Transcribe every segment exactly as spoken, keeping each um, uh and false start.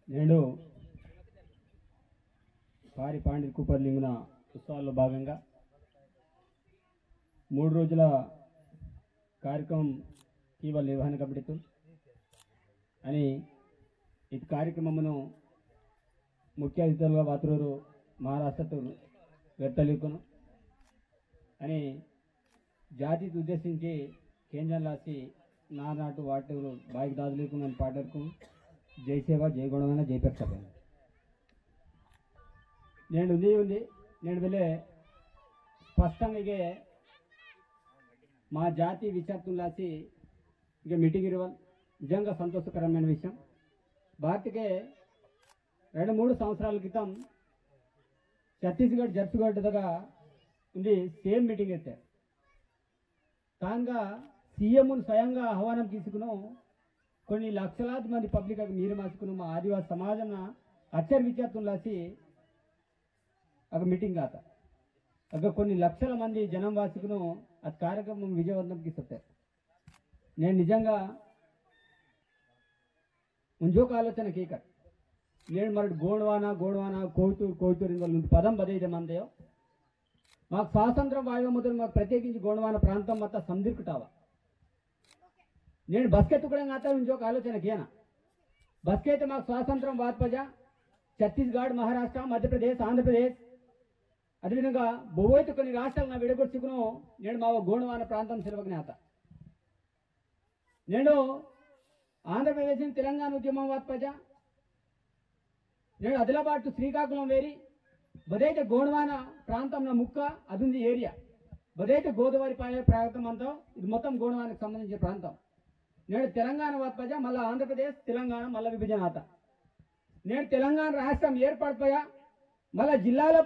నేండు పారి పాండిరి కుప్పర్లింగున ఉత్సవాల్లో భాగంగా మూడు రోజుల కార్యక్రమం కీవల్ నిర్వహణ కమిటీతో అని ఈ కార్యక్రమమును ముఖ్య అతిథులుగా వాతురు మహారాష్ట్రతో వెత్తలికును అని జాతిని ఉద్దేశించి కేంజన్ లాసి నానాటు వాటూరు బాయికి దాదులికును అని పాటర్కు జై సేవ, జై గొండవాన, జై పెర్స పెంద. నేండు ఉంది ఉంది, నేండు వెలె స్పష్టంగా ఇగే మా జాతి విచారతులాసి ఇక మీటింగ్ ఇరువల్ నిజంగా సంతోషకరమైన విషయం. బాతికే రెండు మూడు సంవత్సరాల క్రితం ಛತ್ತೀಸ್‌ಗಢ ಜರ್ಸುಗಡ್ಡದಾಗ ಉಂದು ಸೇಮ್ ಮೀಟಿಂಗ್ ಇತ್ತೆ. ತಾನ್‌ಗ ಸಿಎಂ‌ನ್ ಸ್ವಯಂಗ ಆಹ್ವಾನ ಕಿಸಿಕುನು కొన్ని లక్షలాది మంది పబ్లిక్ అగ్గ మీరు మాసుకును మా ఆదివాసి సమాజం అచ్చర్ విచారతులాసి అగ్గ మీటింగ్ ఆత. అగ్గ కొన్ని లక్షల మంది జనం వాసుకును ఆ కార్యక్రమం విజయవంతం కిసొత్తారు. నేను నిజంగా ఉంజోక ఆలోచన కీకట్. నేను మరి గోండ్వానా గోండ్వానా కోయితూరు కోయితూరు ఇందువల్ల పదం బదైతే మందయో మాకు స్వాతంత్రం వాయో మొదలు మాకు ప్రత్యేకించి గోండ్వాన ప్రాంతం మొత్తం సందిర్కుటావా. నేను బస్కే తుకడం కాతా ఇంజోక ఆలోచన కేనా. బస్కే అయితే మాకు స్వాతంత్రం వాత్పజా ಛತ್ತೀಸ್‌ಗಢ, ಮಹಾರಾಷ್ಟ್ರ, ಮಧ್ಯಪ್ರದೇಶ, ಆಂಧ್ರಪ್ರದೇಶ, అదేవిధంగా బొవైతే కొన్ని రాష్ట్రాలను విడగొట్టుకును. నేను మా గోండ్వాన ప్రాంతం సెలవకనే ఆత. నేను ఆంధ్రప్రదేశ్ నుంచి తెలంగాణ ఉద్యమం వాత్పజా నేను ఆదిలాబాద్ to శ్రీకాకుళం వేరి బదైతే గోండ్వాన ప్రాంతం నా ముక్క అదుంది ఏరియా. బదైతే గోదావరి పాయ ప్రాంతం అంతా ఇది మొత్తం గోండ్వానకు సంబంధించిన ప్రాంతం. నేను తెలంగాణ వాత్పజా మళ్ళా ఆంధ్రప్రదేశ్, తెలంగాణ మళ్ళా విభజన ఆత. నేను తెలంగాణ రాష్ట్రం ఏర్పడిపోయా మళ్ళా జిల్లాల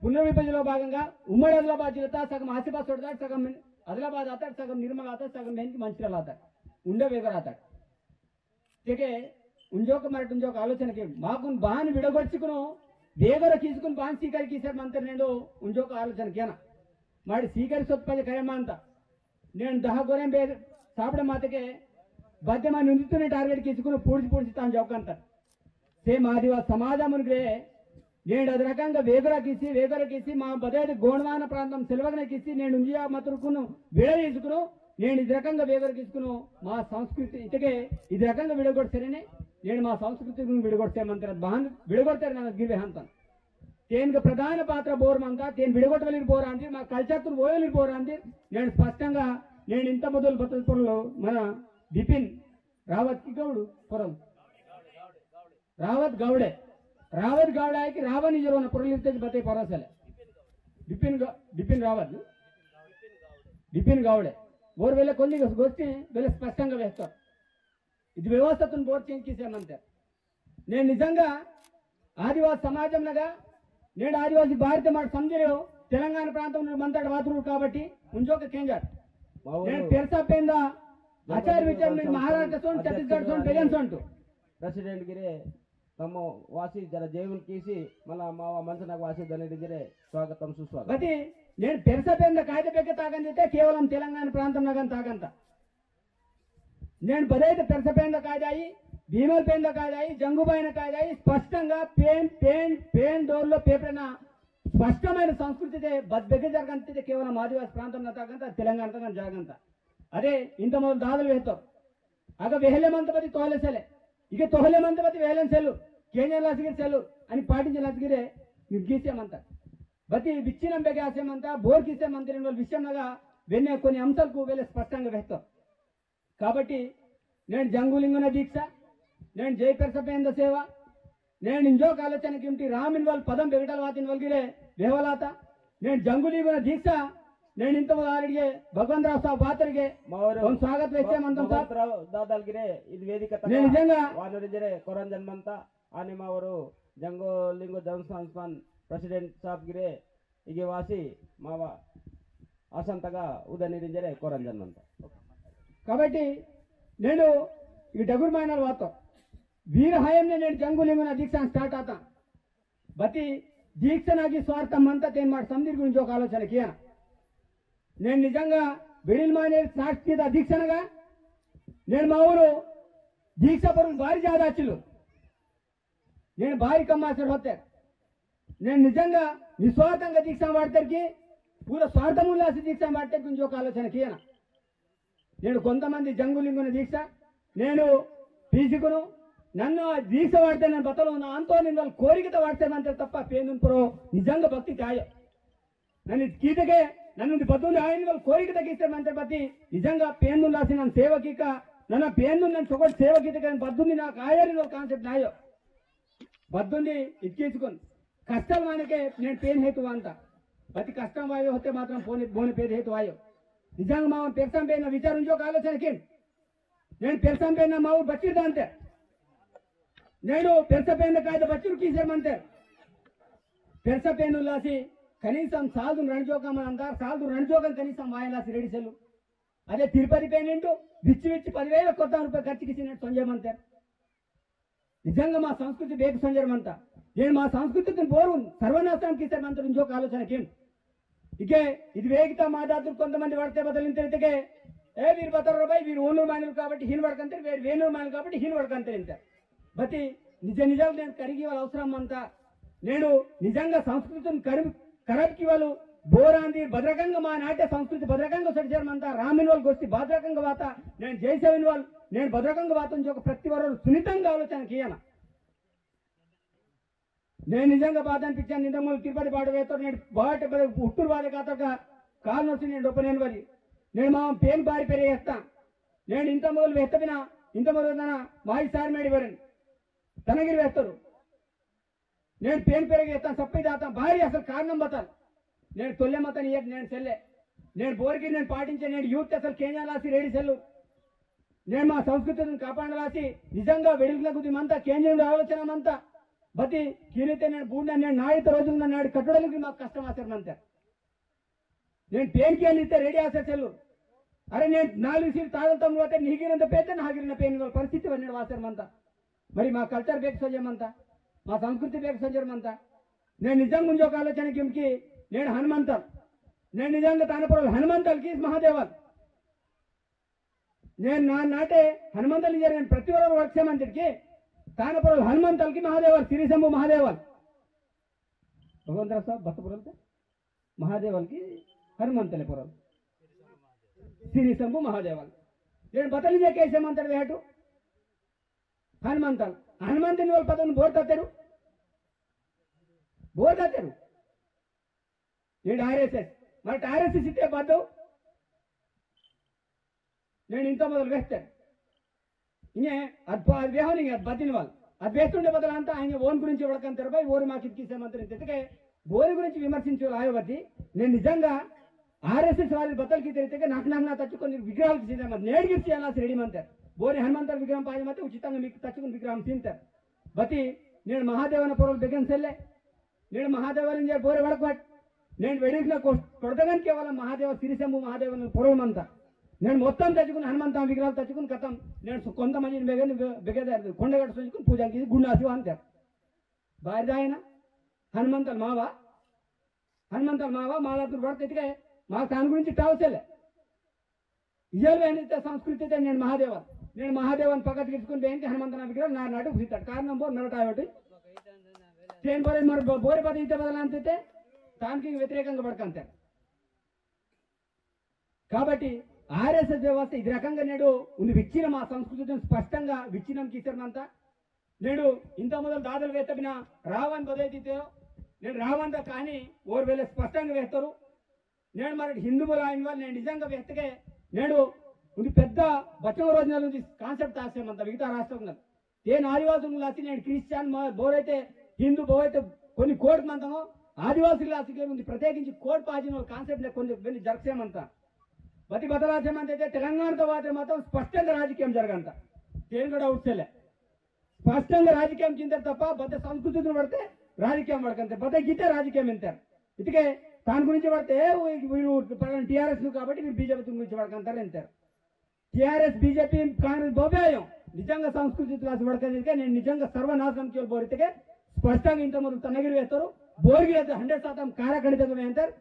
పునర్విభజనలో భాగంగా ఉమ్మడి ఆదిలాబాద్ జిల్లాతో సగం ఆసిఫాబాద్ సొడతాడు, సగం ఆదిలాబాద్ ఆతాడు, సగం నిర్మల్ ఆతాడు, సగం మెయిన్కి మంచిర్యాల ఆతాడు, ఉండే వేగర ఆతాడు. तेके उंजोक मरट उंजोक आलोचनके माकुन बान विडगोटसिकुनु वेगोर कीसुकुन बान सीकर कीसर मंतर नेंडो उंजोक आलोचनकेना। माड़ सीकर सोत्पजे करेमांता। नेंड दहा गोरें बे सापड़े मातके बद्दे मा नुंदितुने टारगेट कीसुकुनु पूर्स पूर्स तान जोकंतर। सेम आदिवासी समाज मुनग्रे नेंड अद रकंगा वेगोर कीसी, वेगोर कीसी, मा बदेद गोंडवाना प्रांतम सेलवगने कीसी, नेंड उंजिया मतुरकुनु विडदीसुकुनु, नेंड इद रकंगा वेगोर कीसुकुनु, मा संस्कृति इतके इद रकंगा विडगोडसेरेने, नेंड मा संस्कृतिकुन विडगोडसे मंतर बान विडगोडतेर नन गिरवे हंतन। तेनक प्रधान पात्र बोर मंता, तेन विडगोडवलिर बोर आंदिर, मा कल्चरतुन वोयवलिर बोर आंदिर, नेंड स्पष्टंगा, नेंड इंत मोदल बतल पोरलो, मन बिपिन रावत की गौड़ पोरल। रावत गावड़े, रावत गावड़े आयकी रावण इजोर ओना पोरलितेज बते परसेले। बिपिन ग-, बिपिन रावत, बिपिन गावड़े। ओर वेले कोल्ली गो-, गोष्टी वेले स्पष्टंगा वेहतोर। इद व्यवस्थातुन बोर चेंज कीसे मंतर। नेंड निजंगा आदिवासी समाजम नगा, नेंड आदिवासी भारत माट समझिरो, तेलंगाना प्रांतम मंतट वातुर काबट्टी, उंजोक केंजट। नेंड पेरसा पेंदा, आचार विचार नेंड महाराष्ट्र सोन, छत्तीसगढ़ सोन, बेगन सोन तो। प्रेसिडेंट गिरे तमो वासी जरा जेवुन कीसी मला मावा मंचनक वासी दनिर इंजरे स्वागतम सुस्वागतम। बती नेंड पेरसा पेंद कायदे बेके तागंदिते केवलम तेलंगाना प्रांतम नगन तागंता। नेंड बदैते पेरसा पेंद कायदाई, भीमल पेंद कायदाई, जंगुबाईन कायदाई, स्पष्टंगा पेन, पेन, पेन डोरलो पेपरेना स्पष्टमैन संस्कृतिते बद बेके जरगंतिते केवलम आदिवासी प्रांतम न तागंता, तेलंगाना तगन जागंता। अदे इंत मोदल दादल वेहतो। अग वेहले मंत बती तोहले सेले। इगे तोहले मंत बती वेहले सेलु। केंजन लासिगिर सेलु। अनि पाटिंचन लासिगिरे निगीसे मंत। बती विच्चिनम बेगे आसे मंत, बोर कीसे मंत, इनवल विषयम नगा वेन्ने कोनी अंशलकु वेले स्पष्टंगा वेहतो। काबट्टी, नेंड जंगुलिंगुन दीक्षा, नेंड जय पेरसा पेंद सेवा, नेंड इंजोक आलोचनकिंटी राम इनवल पदम बेगटल वात इनवल गिरे, वेहवलाता, नेंड जंगुलिंगुन दीक्षा, नेंड इंत मोदल आरिगे, भगवंतराव साहब वातरिगे, मावोर ओन स्वागत वेहचे मंतम साहब। भगवंतराव दादाल गिरे, इद वेदिकतगा, नेंड निजंगा। वानोर इंजरे, कोरंजन मंता, अनि मावोर, जंगुलिंगु जनसंस्थान प्रेसिडेंट साहब गिरे, इगे वासी मावा आसंतगा उदनिर इंजरे कोरंजन मंता। काबट्टी नेंडु ई डगुर मायनल वातो। वीर हयांने नेंडु जंगुलिंगुन दीक्षा स्टार्ट आता। बती दीक्षानगी स्वार्थ मंता तेन माट समदिर गुरिंच ओक आलोचना कियाना। नेंडु निजंगा बिडिल मायने साक्षी दा दीक्षानगा नेंडु मावोर दीक्षा परुन बारी जादा अच्चिलु। నేను బారి కమ్మాసర్ హోతె. నేను నిజంగా నిస్వార్థంగా దీక్ష వాడతానికి, పూర స్వార్థముల్లాసి దీక్ష వాడతానికి ఇంజొక ఆలోచన కియన. నేను కొంతమంది జంగులింగున దీక్ష, నేను పీసికును, నన్న దీక్ష వాడితే నన్న బతలు నా అంతో నిన్న కోరికతో వాడితే మంతే తప్ప పేనున్ పొరో నిజంగా భక్తి తాయో. నన్న ఇది కీతకే, నన్న ఇది బద్దుంది ఆయ నిన్న కోరికతో గీస్తే మంతే బతి, నిజంగా పేనున్ లాసి నన్న సేవ కీక, నన్న పేనున్ నన్న చొకటి సేవ కీతకే బద్దుంది నాకు ఆయ నిన్న కాన్సెప్ట్ నాయో. బద్దుంది ఇతికించుకుని. కష్టాలు మనకే నేను పేను హేతు అంత. ప్రతి కష్టం వాయో హోతే మాత్రం పోని, బోని పేరు హేతు వాయో. నిజంగా మా పెర్సంపేన విచారం ఇంజొక ఆలోచన కిన్. నేను పెర్సంపేన మా ఊరు బచ్చిర్ దాంతే. నేను పెర్సపేన కాయద బచ్చిర్ కీసర్ మంతే. పెర్సపేను లాసి కనీసం సాల్దు రణజోకం అంటారు, సాల్దు రణజోకం కనీసం వాయలాసి రెడీ సెల్లు. అదే తిరుపతి పేనింటు విచ్చి విచ్చి పదివేల కొత్త రూపాయలు ఖర్చు కిసి నేను సొంజమంతే. నిజంగా మా సంస్కృతి బేకు సంజరమంత. నేను మా సంస్కృతిని బోరు సర్వనాశనం కిసరమంత ఇంజొక ఆలోచన కిన్. ఇకే ఇది వేగిత మా దాతలు కొంతమంది వాడితే బదలింతరితకే, ఏ వీరు బతర్రో బాయ్, వీరు ఓనూరు మానిలు కాబట్టి హీన్ వడకంతరి, వీరు వేనూరు మానిలు కాబట్టి హీన్ వడకంతరి ఇంత. బతి నిజ నిజాలు నేను కరిగి వాళ్ళ అవసరం అంతా. నేడు నిజంగా సంస్కృతిని కరువు కరబ్కి వాళ్ళు బోరాంది భద్రకంగా మా నాట్య సంస్కృతి భద్రకంగా సడిచారమంతా. రామిన్ వాళ్ళు గొస్తి భద్రకంగా వాత, నేను జైసేవిన్ వాళ్ళు నేను భద్రకంగా వాతం ఇంజొక ప్రతి వారు సున్నితంగా ఆలోచన కియన. నేను నిజంగా బాధ అనిపించాను. ఇంతకుముందు తిరుపతి బాట వేస్తాడు, నేను బాట బ-, ఉట్టూరు బాధ కాతక కాలు నొచ్చి నేను డొప్పనేను వరి. నేను మా పేను బారి పెరిగేస్తా. నేను ఇంత మొదలు వెత్తపిన, ఇంత మొదలు తన మాజీ సార్ మేడి వరండి తనగిరి వేస్తారు. నేను పేను పెరిగేస్తాను, సప్పై దాతాను, బారి అసలు కారణం బతాను. నేను తొల్లె మతాను ఇయ్యకు, నేను సెల్లె. నేను బోరికి నేను పాటించే, నేను యూత్ అసలు కేంజాలాసి రెడీ సెల్లు. నేను మా సంస్కృతిని కాపాడలాసి నిజంగా వెడిల్కిన కొద్ది మంతా కేంజం ఆలోచన మంతా. బతి కీరితే నేను బూడిన నేను నాడిత రోజులు నాడు కట్టడానికి మాకు కష్టం ఆసరమంతా. నేను పేనుకి వెళ్ళితే రెడీ ఆసే సెల్లు. అరే నేను నాలుగు సీలు తాగలుతాం పోతే నీగిరంత పేతే నాగిరిన పేను పరిస్థితి నేను వాసరమంతా. మరి మా కల్చర్ బేకు సొంజమంతా, మా సంస్కృతి బేకు సొంజరమంతా. నేను నిజంగా ఇంజొక ఆలోచన కింకి నేను హనుమంతల్. నేను నిజంగా తానపురాలు హనుమంతల్కి మహాదేవాలు. నేను నా నాటే హనుమంతల్ ఇంజరి నేను ప్రతి ఒక్కరు వర్క్సేమంతటికి తానపురాలు హనుమంతల్కి మహాదేవాలు, సిరిసంభు మహాదేవాలు. భగవంతరావు సాబ్ బత్తపురాలు మహాదేవాల్కి హనుమంతలే పొరలు. సిరిసంభు మహాదేవాల్. నేను బతలింజ కేసే మంతడు వేటు. హనుమంతల్. హనుమంతుని వాళ్ళు పదవుని బోరు తత్తరు. బోరు తత్తరు. నేడు ఆర్ఎస్ఎస్. మరి ఆర్ఎస్ఎస్ ఇత్తే బద్దవు. నేను ఇంత మొదలు వేస్తాను. ఇంకే అది పో-, అది వేహోని ఇంకే అది బతిన వాళ్ళు. అది వేస్తుండే బదులు అంతా ఆయన ఓన్ గురించి ఎవడకంటారు బాయ్, ఓరు మాకు ఇదికిసేమంటారు ఇంతకే ఓరి గురించి విమర్శించే వాళ్ళు ఆయో బట్టి. నేను నిజంగా ఆర్ఎస్ఎస్ వాళ్ళు బతలకి తిరిగితే నాకు నాకు నా తచ్చుకొని విగ్రహాలు తీసేయమని నేడు గిఫ్ట్ చేయాలి అసలు రెడీ మంతారు. బోరి హనుమంతుడి విగ్రహం పాయమంటే ఉచితంగా మీకు తచ్చుకుని విగ్రహం తింటారు. బట్టి నేను మహాదేవన పొరలు బెగ్గన సెల్లే. నేను మహాదేవాలయం చేరి బోరే వడకవాట్. నేను వెడిగిన కొ-, కొడతగాని కేవలం మహాదేవ సిరిసంభు మహాదేవన పొరమంతా. నేను మొత్తం తచ్చుకుని హనుమంత విగ్రహాలు తచ్చుకుని కథం. నేను సు-, కొంతమందిని బెగని బె-, బెగద కొండగట్ట సొంచుకుని పూజ అంకి గుండాసి అంతే. బారిదాయన హనుమంతలు మావా? హనుమంతలు మావా? మాలాతుడు పడితే ఇదిగే మా దాని గురించి టావసేలే. ఇయ్యాలి వెండితే సంస్కృతి అయితే నేను మహాదేవ, నేను మహాదేవన్ పక్కకి తీసుకుని బేంకి హనుమంతన విగ్రహం నా నాటు ఉసితాడు. కారణం బోరు నరటాయొటి. తేని బోరే మరి బో-, బోరే పద ఇతే బదలంతే దానికి వ్యతిరేకంగా పడకంతే. కాబట్టి ఆర్ఎస్ఎస్ వ్యవస్థ ఇది రకంగా నేడు ఉంది. విచ్చిన మా సంస్కృతిని స్పష్టంగా విచ్చిన కిసరమంతా. నేడు ఇంత మొదలు దాదలు వేత్తపిన రావణ్ బదైతే నేడు రావణ్ దా కానీ ఓరు వేళ స్పష్టంగా వేస్తారు. నేడు మరి హిందూ బోలా ఇన్వాల్వ్ నేను నిజంగా వ్యక్తికే నేడు ఇది పెద్ద బచ్చవ రోజున నుంచి కాన్సెప్ట్ ఆశయమంతా మిగతా రాష్ట్రంలో. తేని ఆదివాసులు లాసి నేడు క్రిస్టియన్ మా-, బోరైతే హిందూ బోరైతే కొన్ని కోడ్ మంతామో ఆదివాసులు లాసికే ఉంది. ప్రత్యేకించి కోడ్ పాజిన కాన్సెప్ట్ కొన్ని కొన్ని జరగసేమంతా. బతి బదలాసేమంత అయితే తెలంగాణతో పాటు మాత్రం స్పష్టంగా రాజకీయం జరగంత. తేని కూడా అవుట్సేలే. స్పష్టంగా రాజకీయం చింతారు తప్ప బద్ద సంస్కృతిని పడితే రాజకీయం పడకంతే. బద్ద గీతే రాజకీయం వింటారు. ఇదికే దాని గురించి పడితే వీరు టీఆర్ఎస్ కాబట్టి మీరు బీజేపీ గురించి పడకంటారు వింటారు. టీఆర్ఎస్ బీజేపీ కాంగ్రెస్ బోబే అయ్యాం. నిజంగా సంస్కృతి క్లాస్ పడకంటే నేను నిజంగా సర్వనాశనం చేయబోరితే స్పష్టంగా ఇంత మొదలు తనగిరి వేస్తారు. బోర్గి అయితే హండ్రెడ్ శాతం కారకడితమే అంటారు.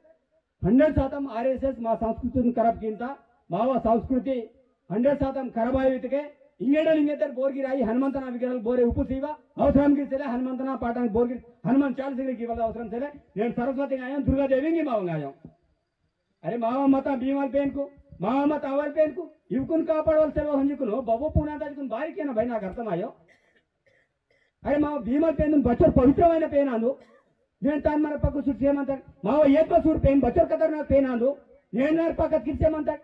హండ్రెడ్ శాతం ఆర్ఎస్ఎస్ మా సంస్కృతిని ఖరాబ్ కింత. మావ సంస్కృతి హండ్రెడ్ శాతం ఖరాబ్ అయ్యేదికే ఇంగెడోల్ ఇంగెతర్ బోర్గిరాయి హనుమంతన విగ్రహాలు బోరే ఉప్పు సీవ అవసరం గిరిసెలే. హనుమంతన పాఠానికి బోర్గిరి హనుమాన్ చాలీస గిరి ఇవ్వాల అవసరం సెలే. నేను సరస్వతి గాయం దుర్గాదేవి ఇంగి మావంగాయం. అరే మావ మత భీమాల్ పేన్కు, మావ మత అవల్ పేన్కు, ఇవ్వకుని కాపాడవలసి సెలవు హంజుకును బొబ్బ పూనా దాచుకుని బారికేనా భయ నాకు అర్థమాయో. అరే మావ భీమాల్ పేను బచ్చోరు పవిత్రమైన పేనాను. నేను తాను మన పక్క సుర్సేమంతాడు మావ ఏత్మ సూర్ పేను బచ్చోరు కదర్ నాకు పేనాను. నేను నా పక్క కిర్సేమంతాడు.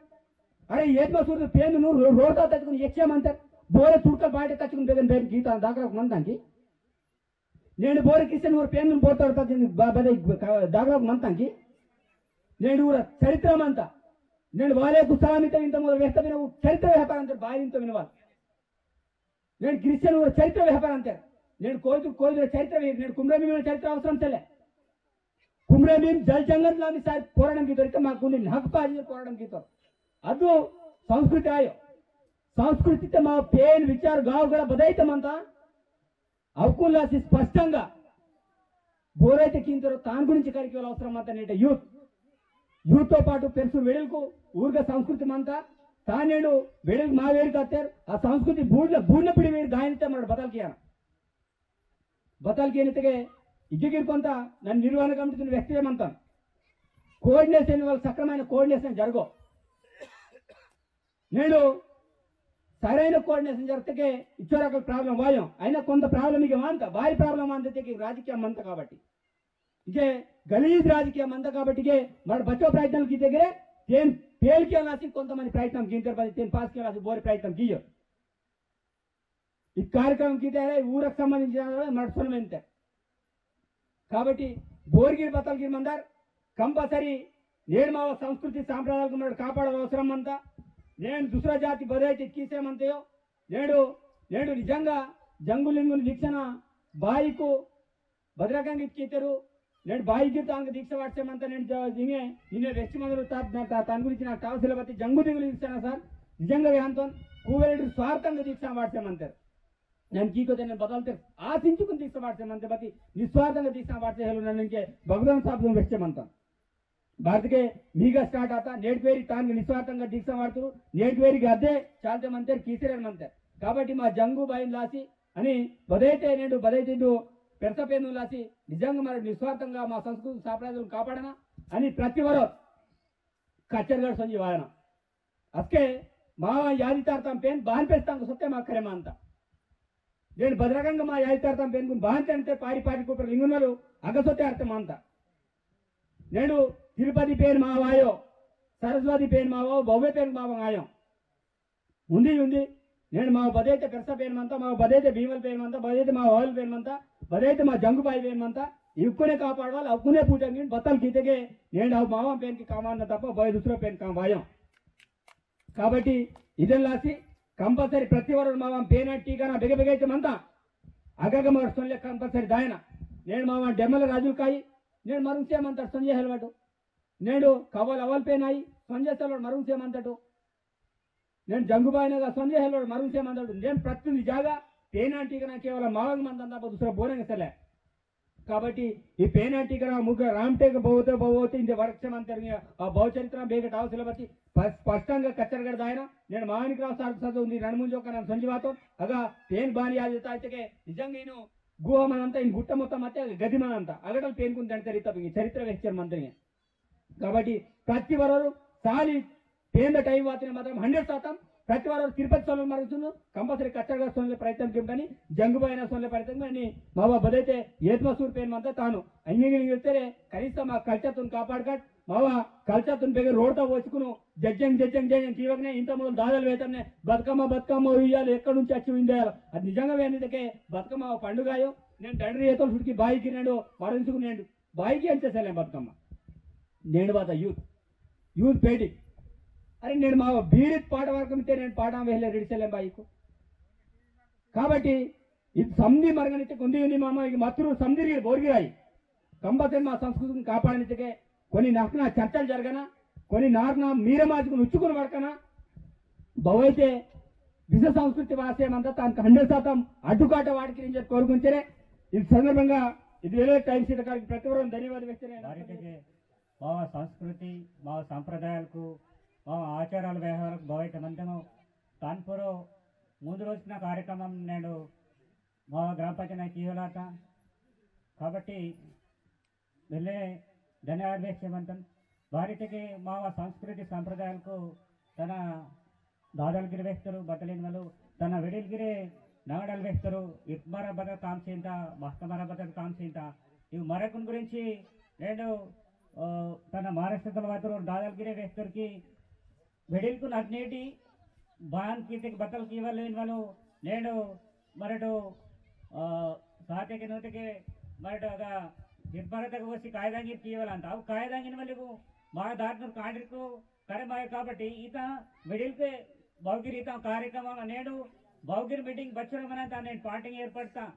అరే ఏత్మ సూర్ పేను నువ్వు రోడ్తా తచ్చుకుని ఎచ్చేమంతాడు. బోరే తుర్కల్ బాటే తచ్చుకుని బేగన్ బేగన్ గీత దాకా మంతానికి. నేను బోరే కిర్సేను ఊరు పేను బోతాడు తచ్చుకుని బదే దాకా మంతానికి. నేను ఊర చరిత్ర మంతా. నేను వాలే కుసలామిత ఇంత మొదలు వేస్తా విన చరిత్ర వేస్తానంటాడు బాయి ఇంత వినవాలి. నేను క్రిస్టియన్ ఊరు చరిత్ర వేపారంతే. నేను కోయితురు కోయితురు చరిత్ర వేయి-, నేను కుమ్రమీన చరిత్ర అవసరం సెలే. కుమ్రమీన జల్ జంగల్ లామి సాయి పోరాటం కితోరు ఇత్తే మాకు కుంది హక్కు పాజి పోరాటం కితోరు. అదు సంస్కృతి ఆయో. సంస్కృతి ఇత్తే మా పేన్ విచార్ గావు కూడా బదైతే మంతా. అవ్కుల్లాసి స్పష్టంగా బోరైతే కింతరో తాని గురించి కరికే అవసరం మంతా నేండు యూత్. యూత్ తో పాటు పెరుసు వెడల్కు ఊర్గ సంస్కృతి మంతా తానేడు వెడల్కు మా వేరు కత్తారు. ఆ సంస్కృతి బూడ్ల బూడిన పిడి వేరు దాయనితే మన బతల్ కియాన. బతల్ కియనితకే ఇగ్గగిరి కొంత నన్న నిర్వహణ కమిటీతోని వ్యక్తి ఏమంతాను. కోఆర్డినేషన్ వల్ల సక్రమైన కోఆర్డినేషన్ జరగో. నేడు సరైన కోఆర్డినేషన్ జరిగితే ఇచ్చోరకల ప్రాబ్లం వాయం. అయినా కొంత ప్రాబ్లం ఇక మంత, భారీ ప్రాబ్లం మంత ఇక రాజకీయం మంత కాబట్టి. ఇక గలీజ్ రాజకీయం మంత కాబట్టి ఇక మరి బచ్చో ప్రయత్నాలు గీతే గరే తేన్ పేల్ కియాలాసి కొంతమంది ప్రయత్నం గీంతారు, పది తేన్ పాస్ కియాలాసి బోరి ప్రయత్నం గీయో. ఈ కార్యక్రమం గీతే ఊరకు సంబంధించిన మరి సొలమెంతే. కాబట్టి బోర్గిరి బతల్గిరి మందర్ కంపల్సరీ నేడు మా సంస్కృతి సాంప్రదాయాలకు మనం కాపాడాల్సిన అవసరం మంతా. నేడు దుసరా జాతి బదైతే కీసేమంతయో నేడు, నేడు నిజంగా జంగులింగుని దీక్షన బాయికు బదరకంగా ఇచ్చేతారు. నేడు బాయికి తాను దీక్ష వాడ్సేమంతా నేడు జ-, ఇంగే నిన్నే వెచ్చి మందులు తా-, తా-, తా-, తన గురించి నాకు కావాల్సిన బట్టి జంగు దిగులు దీక్షన సార్ నిజంగా వేహంతో కూవెరెడ్డి స్వార్థంగా దీక్ష వాడ్సేమంతారు. నన్న కీకోతే నన్న బదల్తే ఆశించుకుని దీక్ష వాడ్సేమంతే బతి నిస్వార్థంగా దీక్ష వాడ్సే హెలు నన్న ఇంకే భగవాన్ సాబ్కు వెచ్చేమంతాను. భారత్కే మీగా స్టార్ట్ ఆత నేడు పేరు తాను నిస్వార్థంగా దీక్ష వాడ్తారు. నేడు పేరుకి అదే చాలతే మంతారు, కీసరే మంతారు. కాబట్టి మా జంగు బాయిని లాసి అని బదైతే నేడు బదైతే ఇదు పెరస పేను లాసి నిజంగా మరి నిస్వార్థంగా మా సంస్కృతి సాంప్రదాయాలను కాపాడనా అని ప్రతి వరో కచ్చర్గడ సంజీవాయన. అస్కే మా యాది తారతాం పేన్ బాన్ పెస్తాం సొత్తే మా కరే మంతా. నేను బదరకంగా మా యాది తారతాం పేన్ గున్ బాన్ తంతే పారి పారి కుపర లింగునలు అగ సొత్తే అర్థ మంతా. నేను తిరుపతి పేన్ మావాయో, సరస్వతి పేన్ మావాయో, బొబ్బే పేన్ మావాయో. ఉంది, ఉంది. నేను మా బదైతే పెరస పేన్ మంతా, మా బదైతే భీమల పేన్ మంతా, బదైతే మా వాయుల పేన్ మంతా, బదైతే మా జంగుబాయి పేన్ మంతా, ఇవ్వకునే కాపాడవాలి, అవ్వకునే పూజ బతల్ గీతకే నేను ఆ మావ పేన్కి కామాన తప్ప బయ దుసరా పేన్ కామాయం. కాబట్టి ఇదెల్లాసి కంపల్సరీ ప్రతి వరో మావ పేన టీకాన బెగ బెగ అయితే మంతా. అగగ మరి సొల్లే కంపల్సరీ దాయన. నేను మావ డెమ్మల రాజులు కాయి, నేను మరుంసేమంతాడు సంజయ్ హెల్వాటు. నేను కవ్వలు అవల్ పేనాయి, సంజయ్ సెల్వాడు మరుంసేమంతాడు. నేను జంగుబాయినగా సంజయ్ హెల్వాడు మరుంసేమంతాడు. నేను ప్రతి జాగా పేన టీకాన కేవలం మావగ మంతా తప్ప దుసరా బోరంగ సెల్లే. కాబట్టి ఈ పేన టీకాన ముగ్గ రామ్టేక బోతే బోతే ఇంత వరక్ష మంతారు. ఆ బహుచరిత్ర బేగ టావసిల బతి స్ప-, స్పష్టంగా కచ్చర్గడ దాయన. నేను మాణికరావు సార్ సదు ఉంది రెండు మూడు జోక నన్న సంజీవాతో అగ పేన్ బాని యాది తాయితకే నిజంగా ఈను గుహ మనంతా ఈను గుట్ట మొత్తం అత్తే గది మనంతా అగటలు పేనుకుని దాని చరిత్ర ఈ చరిత్ర వెచ్చర్ మంత్రిగా. కాబట్టి ప్రతి వరో సాలి పేంద టైమ్ వాతిన మాత్రం హండ్రెడ్ శాతం ప్రతి వరో తిరుపతి సొల్లె మరుగుతును కంపల్సరీ కచ్చర్గడ సొల్లె ప్రయత్నం కిందని జంగుబాయిన సొల్లె ప్రయత్నం అని మావ బదైతే ఏత్మసూర్ పేన్ మంతా తాను అంగీకరించితే కనీసం మా కల్చర్ తున్ కాపాడకట్ మావ కల్చర్ తున్ బెగ రోడ్తా పోసుకును జజ్జంగ్ జజ్జంగ్ జజ్జంగ్ తీవకనే ఇంత మొదలు దాదాలు వేతనే బతుకమ్మ బతుకమ్మ ఉయ్యాలు ఎక్కడి నుంచి వచ్చి ఉండాలి. అది నిజంగా వేనిదకే బతుకమ్మ పండుగాయో. నేను తండ్రి ఏతో సుడికి బాయికి నేడు మరించుకునేడు బాయికి అంతే సెల్లే బతుకమ్మ. నేను బాత యూత్, యూత్ పేడి. అరే నేను మా బీరిత్ పాట వరకు మితే నేను పాట వేలే రెడీ సెల్లే బాయికు. కాబట్టి ఇది సంధి మరగనితే కొంది ఉంది మామ, ఇక మత్తురు సంధిరి బోర్గిరాయి. కంపల్సరీ మా సంస్కృతిని కాపాడనికే కొన్ని నక్న చర్చలు జరగనా, కొన్ని నార్న మీరే మార్చుకుని ఉచ్చుకుని పడకనా. బవైతే విశ్వ సంస్కృతి వాసే మంతా తాను హండ్రెడ్ శాతం అడ్డుకాట వాడికి నేను చెప్పి కోరుకుంటేనే ఈ సందర్భంగా ఇది వేరే టైమ్ సీత గారికి ప్రతి ఒక్కరు ధన్యవాదాలు వ్యక్తం వారికి మా సంస్కృతి, మా సాంప్రదాయాలకు, మా ఆచారాల వ్యవహారాలకు బవైతే మంతమో తాన్పురో ముందు రోజున కార్యక్రమం నేడు మా గ్రామ పంచాయతీ కియోలాత కాబట్టి వెళ్ళే ధన్యవాదాలు వేసే మంతన్. బారితెకే మావ సంస్కృతి సంప్రదాయాలకు తన దాదాలు గిరి వేస్తారు, బతలిన వాళ్ళు తన వెడిల్ గిరే నగడలు వేస్తారు. ఇప్మార బదల్ కామ్ చింత, మస్తమార బదల్ కామ్ చింత. ఇవి మరకుని గురించి నేడు, ఆ, తన మహారాష్ట్రతల వాతోరు దాదాలు గిరే వేస్తారుకి వెడిల్కు నగ్నేటి బాన్ కీతకి బతల్ కీవలేని వాళ్ళు నేడు మరటు, ఆ, సాతెకి నూతెకి మరటు ఒక ఇర్పరతకు వచ్చి కాయదాంగి కీవాలంత. అవు కాయదాంగిన వాళ్ళకు మా దాటినూరు కాండ్రికు కరెమాయ కాబట్టి ఈత వెడిల్కే బౌగిరి ఈత కార్యక్రమం నేడు బౌగిరి మీటింగ్ బచ్చోర మనంత నేను పార్టింగ్ ఏర్పడతా.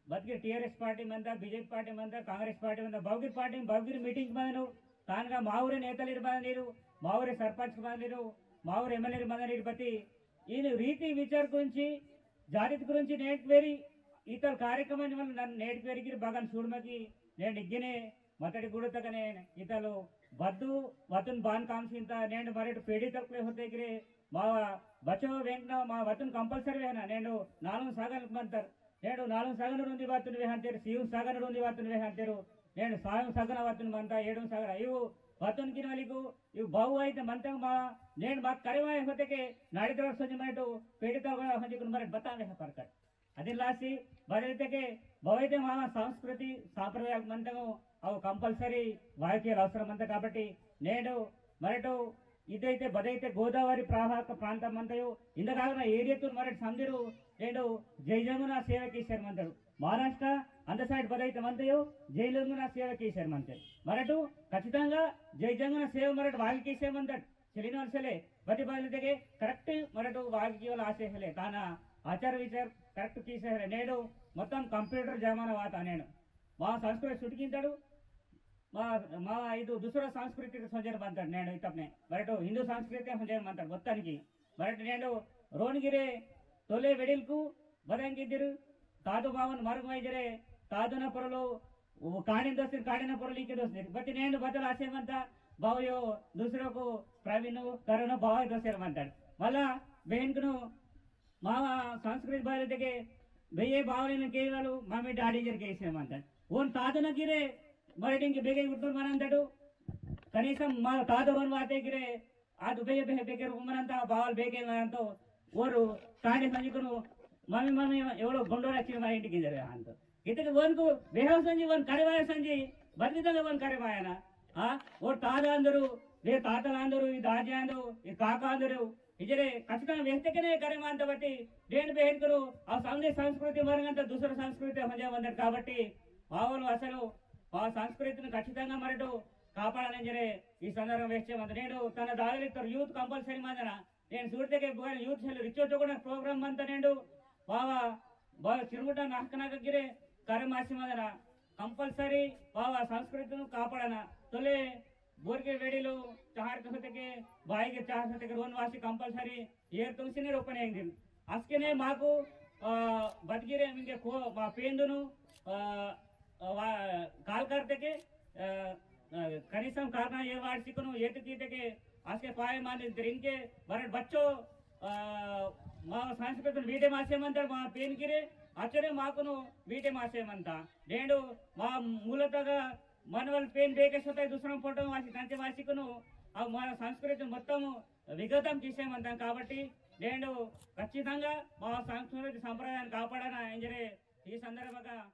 బతికి టీఆర్ఎస్ పార్టీ మంద, బీజేపీ పార్టీ మంద, కాంగ్రెస్ పార్టీ మంద, బౌగిరి పార్టీ, బౌగిరి మీటింగ్ మందను, తానుగా మా ఊరి నేతలు ఇరు మందనీరు, మా ఊరి సర్పంచ్ మందనీరు, మా ఊరి ఎమ్మెల్యేలు మందనీరు బతి, ఈయన రీతి విచార గురించి, జాతి గురించి నేటి వేరి ఇతర కార్యక్రమాన్ని వల్ల నన్ను నేటి వేరికి బాగా చూడమకి నేను ఇగ్గినే మతడి గుడతకనే ఇతలు వద్దు వతున్ బాన్ కాంక్షింత నేను మరటి పేడి తక్కువే హోతే గిరే మా బచ్చో వెంకన మా వతున్ కంపల్సరీ వేహన నేను నాలుగు సాగర్ మంతర్. నేడు నాలుగు సగనుడు ఉంది వాతుని వేహంతేరు, సీవు సగనుడు ఉంది వాతుని వేహంతేరు. నేడు సాయం సగన వాతుని మంత, ఏడు సగన. ఇవు వాతుని కిన వలికు, ఇవు బావు అయితే మంతంగా మా, నేడు మాకు కరివాయ హోతేకే నాడితర సొంజి మనటు, పెడితర కూడా సొంజి కుని మరి బతా వేహ పరకట్. అది లాసి, బదలితేకే, బావైతే మా సంస్కృతి, సాంప్రదాయాలు మంతము, అవు కంపల్సరీ వాయికి అవసరం అంత కాబట్టి, నేడు మరటు ఇదైతే బదైతే గోదావరి ప్రవాహక ప్రాంతం అంతయో ఇందకాగన ఏరియాతో మరటి సందిరు నేడు జై జంగున సేవ కీసేరు మంతాడు. మహారాష్ట్ర అంత సైడ్ బదైతే మంతయో జై జంగున సేవ కీసేరు మంతాడు. మరటు ఖచ్చితంగా జై జంగున సేవ మరటు వాగి కీసేరు మంతాడు. చెల్లిన వలసలే బతి బదిలితేకే కరెక్ట్ మరటు వాగి కీవాల ఆశ హెలే. తాన ఆచార విచార కరెక్ట్ కీసే హెలే. నేడు మొత్తం కంప్యూటర్ జమానా వాత నేడు. మా సంస్కృతి సుటికింతాడు. మా, మా ఇది దుసర సంస్కృతి సొంజేరు మంతాడు నేడు ఇతప్నే. మరటు హిందూ సంస్కృతి సొంజేరు మంతాడు మొత్తానికి. మరటు నేడు రోనిగిరే తొలే వెడిల్కు బదంగిద్దిరు తాదు బావన్ మరుగు మైదిరే తాదున పొరలు ఓ కాడిన దోసిరు కాడిన పొరలు ఈకే దోసిరు. బతి నేడు బదలు ఆసేమంత బావయో దుసరకు ప్రవీణ్ కరుణ బావ దోసిరు మంతాడు. మళ్ళా బెయిన్కును మావ సంస్కృతి బాధ్యతకి బెయ్యే బావలిన కేవలు మమ్మీ డాడీ జరి కేసే మంతాడు. ఓన్ తాదున గిరే మరటింకి బేగే గుర్తులు మనంతాడు. కనీసం మా తాదు ఓన్ వాతే గిరే ఆదు బేగే బేగే బేగే రూమనంత బావల్ బేగే మనంతో ఓరు కాడి సంజికును మమ్మీ మమ్మీ ఎవడో గుండోడు వచ్చిన మా ఇంటికి జరే అంత. ఇతకి ఓన్కు బేహావ సంజి ఓన్ కరివాయ సంజి బతికితలే ఓన్ కరివాయన. ఆ, ఓ తాత అందరు, వే తాతలు అందరు, ఈ దాజి అందరు, ఈ కాక అందరు, ఇజరే ఖచ్చితంగా వెతికనే కరిమాంత బట్టి దేని బేహెన్కరు ఆ సందే సంస్కృతి మరంగంత దుసర సంస్కృతి హంజే వందరు కాబట్టి మావోలు అసలు ఆ సంస్కృతిని ఖచ్చితంగా మరటు కాపాడాలని జరే ఈ సందర్భం వేస్తే మంది. నేడు తన దాదలిస్తారు యూత్ కంపల్సరీ మందన నేను సూడితేకే బోయన యూత్ సెల్ రిచ్చో చొకడ ప్రోగ్రామ్ మంత నేడు బావ బావ చిరుముట నాకనాక గిరే కరిమాసి మందన కంపల్సరీ బావ సంస్కృతిని కాపాడన తొలే బోర్కే వేడిలో చార్ కసతకే బాయికే చార్ కసతకే రోన్ వాసి కంపల్సరీ ఏర్ తుంగ్సిని రోపనే ఇంగిన్. అస్కెనే మాకు, ఆ, బతికిరే మింగే కో-, మా పేందును, ఆ, ఆ, వా-, కాల్ కర్తకే, ఆ, ఆ, కనీసం కారణ ఏ వాడ్సికును ఏతుకీతకే అస్కే పాయ మాని ఇంతరింకే బరడ్ బచ్చో, ఆ, మా సంస్కృతిని వీటే మాసేమంతాడు మా పేన్కిరే అచ్చరే మాకును వీటే మాసేమంతా. నేడు మా మూలతగా మనవల్ పేన్ బేకే సొతాయి దుసరం పొట్టం వాసి తంతె వాసికును ఆ మన సంస్కృతి మొత్తము విగతం తీసేమంటాం కాబట్టి నేడు ఖచ్చితంగా మా సంస్కృతి సంప్రదాయాన్ని కాపాడాలని ఇంజరే ఈ సందర్భంగా